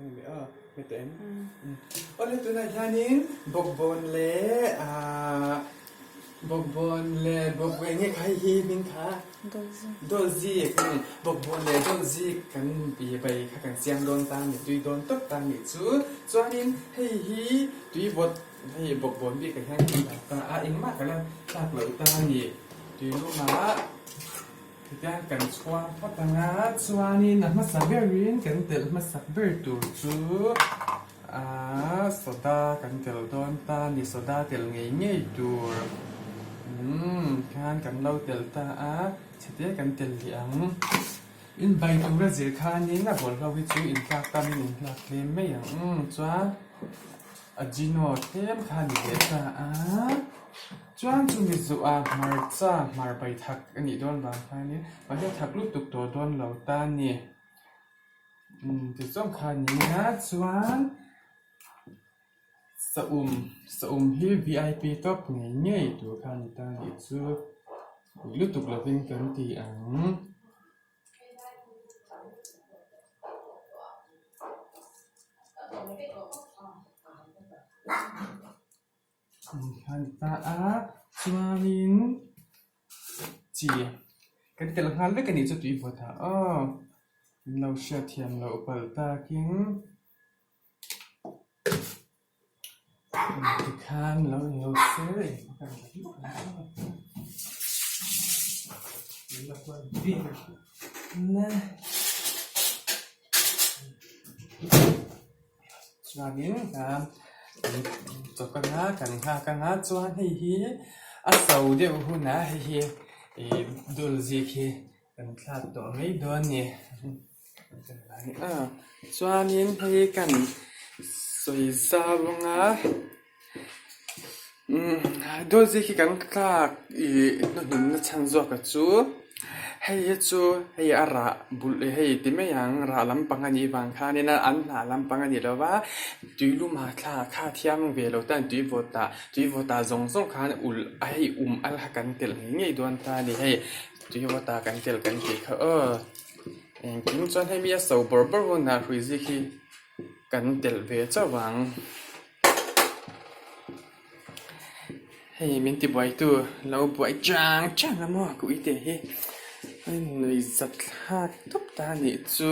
Awle tunah hianin bawkbawn leh ahh bawkbawn leh bawk eng nge kha hei hi hming kha dawlzik bawkbawn leh dawlzik kan bai kha kan siam dawn ta a ni tui dawn tawp ta a nih chu chuanin hei hi tui vawt hei bawkbawn bikah hian kan dah ta a engmah ka la tlak loh ta a ni tui lumah. Tihian kan chhuang phawt ang a, chuanin a hmasa berin kan telh hmasak ber tur chu aaa soda kan telh dawn ta a ni, soda telh ngei ngei tur umm khan kan lo telh ta a, chhete kan telh leh ang. In bai tura zir khanin a bawlhlo hi chu intlak tamin intlak tlem mai ang umm chuan Ajino tlem kha a ni leh ta a. Chuan chumi zuah hmarcha hmar bai thak a nih dawn vang khanin mahse thak lutuk tawh dawn lo ta a ni. Umm tichuan kha a ni a chuan saum saum hi vip tawp ngei ngei tur kha a ni ta a nih chu lutuk lovin kan ti ang. A ni ta a chuanin chi kan tel nghal vek a nih chu tui vawt ah aw min lo hriat thiam loh palh takin tikhan lo inlo ser Chuanin chawk anga kan nghak anga chuan hei hi a so deuh hunah hei hi ih dul zik hi kan thlak tawh mai dawn a ni chuanin hei kan sawi zau anga umm dul zik hi kan thlak ih hnuhnun na chhan zawk a chu hei hi chu hei a rah bulh hei ti mai ang rah lampang a nih vang khanin a an hnah lampang a ni lo va tui luma thla kha thiang ve lo tan tui vawt ah tui vawt ah zawng zawng khan ulh a hei um al kha kan telh ngei ngei dawn ta a ni hei tui vawt ah kan telh kan tih kha aw engkim chuan hemi a so bawrh bawrh hunah hrui zik hi kan telh ve chauh ang. Hei min ti buaitu lo buai chang chang a maw ka uite hi a innuih zat thlak tawp ta a nih chu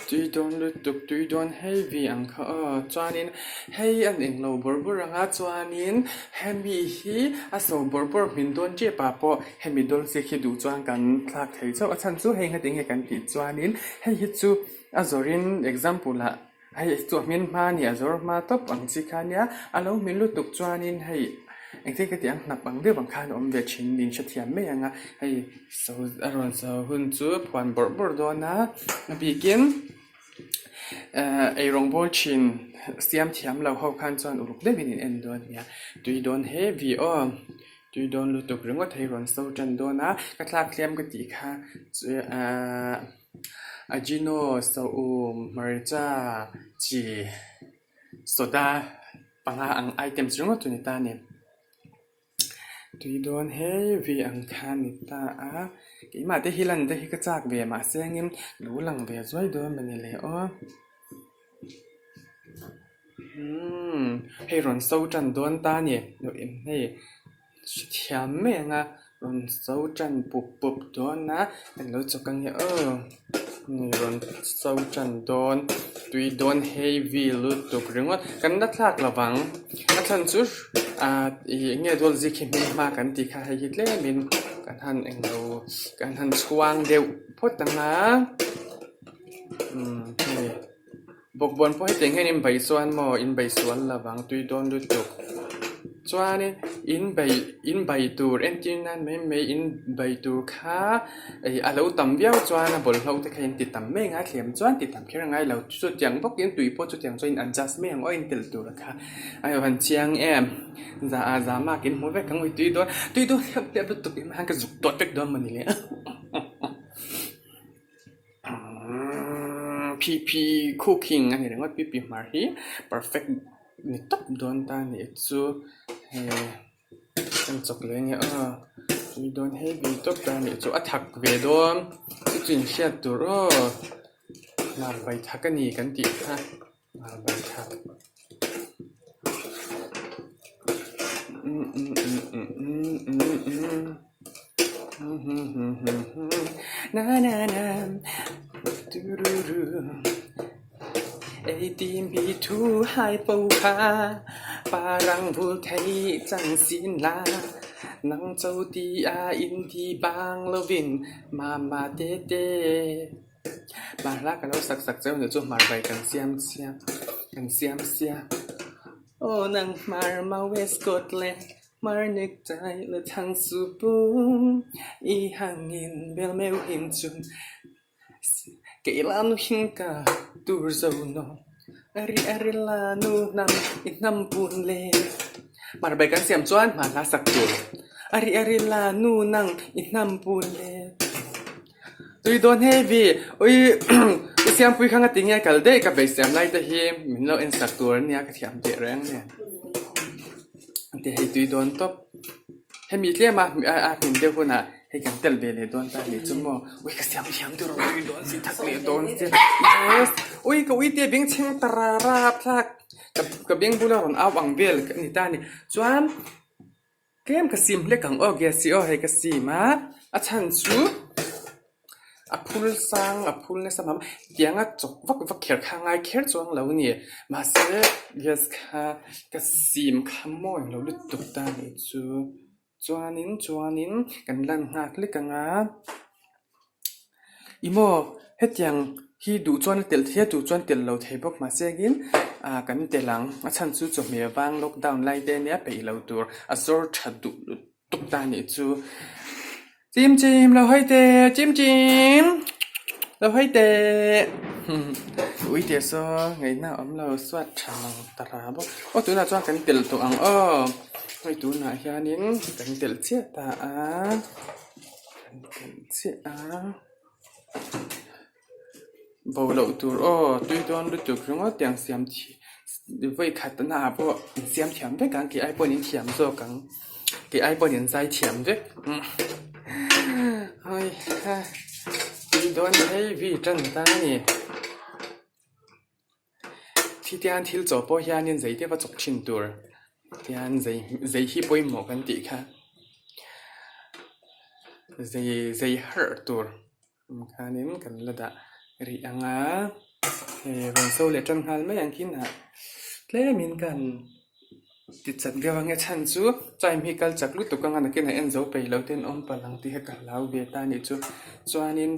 tui dawn lutuk tui dawn heavy ang kha aw chuanin hei an englo bawrh bawrh ang a chuanin hemi hi a so bawrh bawrh hmin dawn tep ah pawh hemi dawn chiah khi duh chuan kan thlak thei chauh a chhan chu hei ngati nge kan tih chuanin hei hi chu a zawrhin example ah. Hei chu a hmin hma a ni a zawr hma tawp ang chi kha ania a lo hmin lutuk chuanin hei engtin ka tih ang hnap ang deuh ang khan a awm ve thin niin hrethiam mai ang a hei so a rawn so hun chu phuan bawrh bawrh dawn a a bikin ehh eirawng bawl thin siam thiam lo ho khan chuan uluk deuhin in en dawn nia tui dawn heavy aw tui dawn lutuk ringawt hei rawn so tan dawn a ka thlak hliam ka tih kha chu ahh. Ajino saum hmarcha chi soda panga ang items ringawt chu ni ta a ni. Tui dawn heavy ang kha ni ta a keimah te hi lan te hi ka chak ve mahse engin lo lang ve zuai dawn a ni le aw. Umm hei rawn so tan dawn ta a ni hei. Hrethiam mai ang a rawn so tan pup pup dawn a kan lo chawk ange aw ni rawn so tan dawn tui dawn heavy lutuk ringawt kan la thlak lo vang a chhan chu ah ih eng nge dawl zik hi hming hma kan tih kha hei hi tlemin kan han englo kan han chhuang deuh phawt ang a umm hei bawkbawn pawh hetiang hian in beih chuan maw in beih sual lo vang tui dawn lutuk chuanin in beih in beih tur entir nan mai mai in beih tur kha ih a lo tam viau chuan a bawlhhlawh te kha in ti tam mai ang a thlem chuan ti tam kher a ngai lo chutiang bawkin tui pawh chutiang chuan in adjust mai ang aw in telh tur kha a han chiang em za ah za mak in hmu vek ang ui tui dawn tui dawn hlep hlep lutuk in khan ka zuk tawt vek dawn mawni le. Pp cooking a ni ringawt pp hmar hi perfect ni tawp dawn ta a nih chu hei kan chawk leh nge aw tui dawn heavy tawp ta a nih chu a thak ve dawn chu chu in hriat tur aw. Hmar bai thak a ni kan tih kha hmar bai thak Mama te te Hmar hla ka lo sak sak cheu nih chu hmar bai kan siam siam kan siam siam aw nang hmar ma west coat le hmar necktie le thang su pum i hangin bel meu hin chun kei la nu hing ka tur zo no ari ari la nu hnam i hnam pun le hmar bai kan siam chuan hmar hla sak tur ari ari la nu nang i hnam pun le. Tui dawn hei vi ui i siampui kha nga tinge kal daih ka beisem lai te hi min lo en sak tur ania ka thiam teh reng nen ti hei tui dawn tawp hemi tlem a a hmin deuh hunah hei kan tel ve leh dawn ta nih chu maw ui ka siam thiam tur a tui dawn si thak leh dawn si yes ui ka ui te beng chheng ta ra ra thlak ka beng bula rawn au ang vel a ni ta a ni chuan. Tlem ka sim hlek ang aw gas hi aw hei ka sim a a chhan chu a phul sang a phul nasa mam tianga chawk vak vak kher kha ngai kher chuang lo a ni mahse gas kha ka sim kha mawi lo lutuk ta nih chu chuanin chuanin kan lan nghak hlek ang a ih maw hetiang hi duh chuan a telh thei a duh chuan telh lo thei bawk mahse angin ah kan telh ang a chhan chu chawhmeh vang lockdown lai te ania peih lo tur a zawr tha duh lutuk ta anih chu chim chim lo hawi teh chim chim lo hawi teh ui teh saw ngaihna a awm lo suat tha lo ta ra bawk aw tunah chuan kan telh tawh ang aw hei tunah hianin kan telh chiah ta a. Chiah a bo loh tur aw tui dawn lutuk ringawt tiang siam vawi khat na ah pawh in siam thiam vek ang kei ai pawhin in thiam zawk ang kei ai pawhin in zai thiam vek hai ha tui dawn hei vi tan ta a ni thi tian thil chaw pawh hianin zei te va chawk thin tur tian zei zei hi pawimawh kan tih kha zei zei harh tur khanin kan la dah rih ang a hei rawn so leh tan nghal mai ang khi nah tlemin kan ti chat deuh ang e chhan chu time hi kal chak lutuk anga nakin a en zo peih lo ten awm palh ang tih hi ka hlau ve ta anih chu chuanin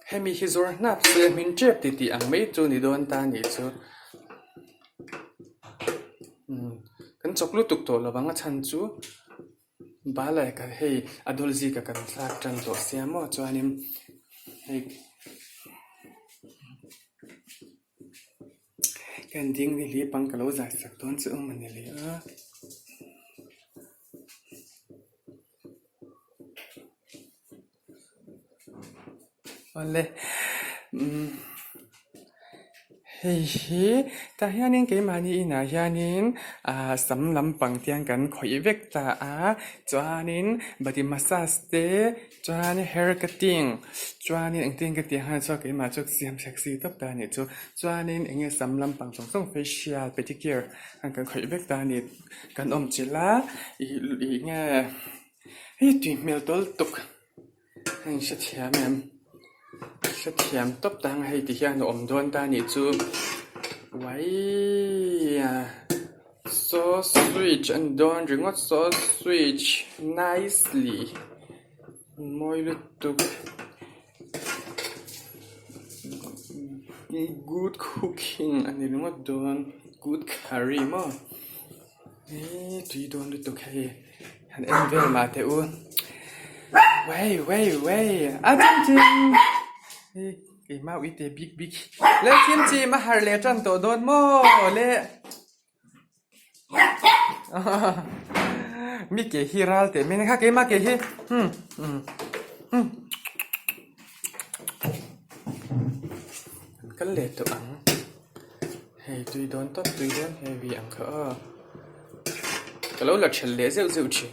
hemi hi zawr hnap se hmin tep ti tih ang mai chu ni dawn ta anih chu umm kan chawk lutuk tawh lo ang a chhan chu bal ah hei a dawl zika kan thlak tan tawh sia maw chuanin hei. Kan ding ni hlip ang ka lo zai sak dawn che awm a ni leh a. Awle umm hei hi tah hianin keimahni inah hianin ah sam lampang te hian kan khawih vek ta a chuanin body massage te Chuan hair cutting chuanin engtin ka tih ang chuan keimah chu siam sexy tawp ta anih chu chuanin eng nge sam lampang zawng zawng facial pedicure an kan khawih vek ta a ni kan awm chilh a ih ih nge hei tui hmel tawl tuk a in hrethiam em hrethiam tawp ta ang hei ti hian a awm dawn ta anih chu uaiiiiah. Saw switch a ni dawn ringawt saw switch nicely mawi lutuk good cooking a ni ringawt dawn good curry maw eee tui dawn lutuk hei han en vel mah teh u wei wei wei a chim chim. Keimah uite bik bik le chim chim a harh leh tan tawh dawn maw le mi ke hi ral teh mai kha keimah ke hi um um um an kal leh tawh ang hei tui dawn tawp tui dawn heavy ang kha aw ka lo la thelh leh zeuh zeuh thin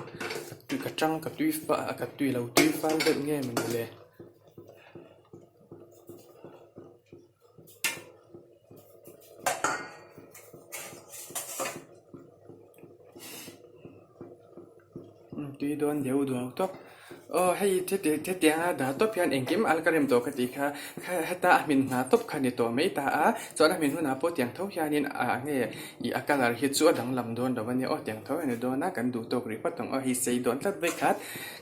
ka tui ka tang ka tui fa ka tui lo tui fal deuh nge mawni le. Tui dawn deuh duau tawp. Aw hei hetianga dah tawp hian engkim al ka rem tawh ka tih kha heta a hmin nghah tawp kha ni tawh mai ta a, chuan a hmin hunah pawh tiang tho hianin ah nge ih a colour hi chu a danglam dawn lo a nia aw tiang tho a ni dawn a kan duh tawk rih phawt ang aw hei sei dawn tlat vek khat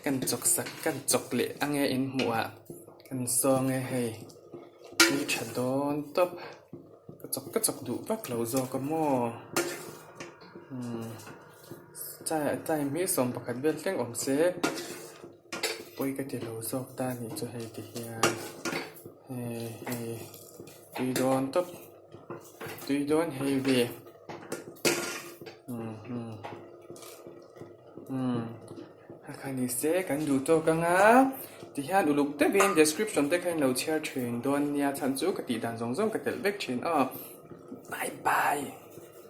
kan chawk sak kan chawk leh ange inhmuh ah kan sawng e hei tui tha dawn tawp ka chawk ka chawk duh vak lo zawk a maw umm. Time hi 11 vel thleng awm se pawi ka ti lo zawk ta anih chu hei ti hian hei hei tui dawn tawp tui dawn hei ve umm umm umm a kha ni se kan duh tawk ang a tihian uluk deuhin description te kha in lo chhiar thin dawn nia chhan chu ka tih dan zawng zawng ka telh vek thin aw bye bye.